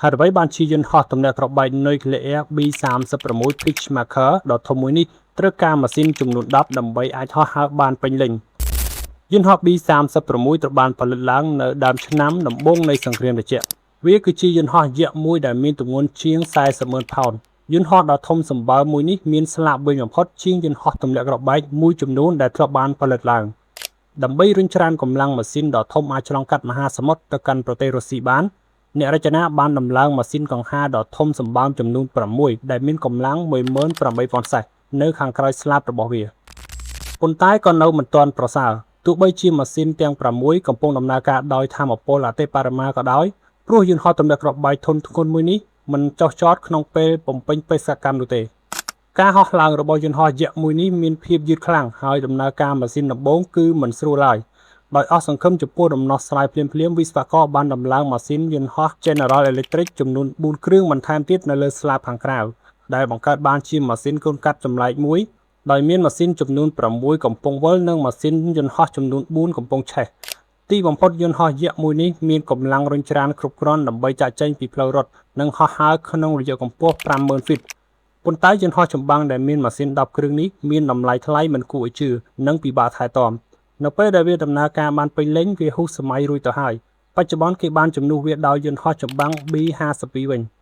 ហេតុអ្វីបានជាយន្តហោះទម្លាក់គ្រាប់បែកនុយក្លេអ៊ែរ B-36 Peacemaker ដ៏ធំមួយនេះត្រូវការម៉ាស៊ីនចំនួន10ដើម្បីអាចហោះហើរបានពេញលេញយន្តហោះ B-36 ត្រូវបានផលិតឡើងនៅដើមឆ្នាំដំបូងនៃសង្គ្រាមត្រជាក់វាគឺជាយន្តហោះយក្សមួយដែលមានទម្ងន់ជាង40ម៉ឺនផោនយន្តហោះដ៏ធំសម្បើមមួយនេះមានស្លាកវែងបំផុតជាងយន្តហោះទម្លាក់គ្រាប់បែកមួយចំនួនដែលធ្លាប់បានផលិតឡើងដើម្បីរុញច្រានកម្លាំងម៉ាស៊ីនដ៏ធំអាចឆ្លងកាត់មហាសមុទ្រទៅកាន់ប្រទេសរុស្ស៊ីបានអ្នករចនាបានដំឡើងម៉ាស៊ីនកង្ហារដ៏ធំសម្បើមចំនួន6ដែលមានកម្លាំង18000សេះនៅខាងក្រោយស្លាបរបស់វាប៉ុន្តែក៏នៅមិនទាន់ប្រសើរទោះបីជាម៉ាស៊ីនទាំង6កំពុងដំណើរការដោយថាមពលអតិបរមាក៏ដោយព្រោះយន្តហោះទម្លាក់គ្រាប់បែកធុនធ្ងន់មួយនេះមិនចុះចតក្នុងពេលបំពេញបេសកកម្មនោះទេការហោះឡើងរបស់យន្តហោះយក្សមួយនេះមានភាពយឺតខ្លាំងហើយដំណើរការម៉ាស៊ីនដំបូងគឺមិនស្រួលឡើយដោយអស់សង្ឃឹមចំពោះដំណោះស្រាយភ្លាមៗវិស្វករបានដំឡើងម៉ាស៊ីនយន្តហោះ General Electric ចំនួន4គ្រឿងបន្ថែមទៀតនៅលើស្លាបខាងក្រៅដែលបង្កើតបានជាម៉ាស៊ីនកូនកាត់ចម្លែកមួយដោយមានម៉ាស៊ីនចំនួន6កំពុងវិលនិងម៉ាស៊ីនយន្តហោះចំនួន4កំពុងឆេះទីបំផុតយន្តហោះយក្សមួយនេះមានកម្លាំងរុញច្រានគ្រប់គ្រាន់ដើម្បីចាកចេញពីផ្លូវរត់និងហោះហើរក្នុងរយៈកម្ពស់50,000ហ្វីតប៉ុន្តែយន្តហោះចម្បាំងដែលមានម៉ាស៊ីន10គ្រឿងនេះមានតម្លៃថ្លៃមិនគួរឲ្យជឿនិងពិបាកថែទាំនៅពេលដែលវាដំណើរការបានពេញលេញវាហួសសម័យរួចទៅហើយបច្ចុប្បន្នគេបានជំនួសវាដោយយន្តហោះចម្បាំង B-52 វិញ។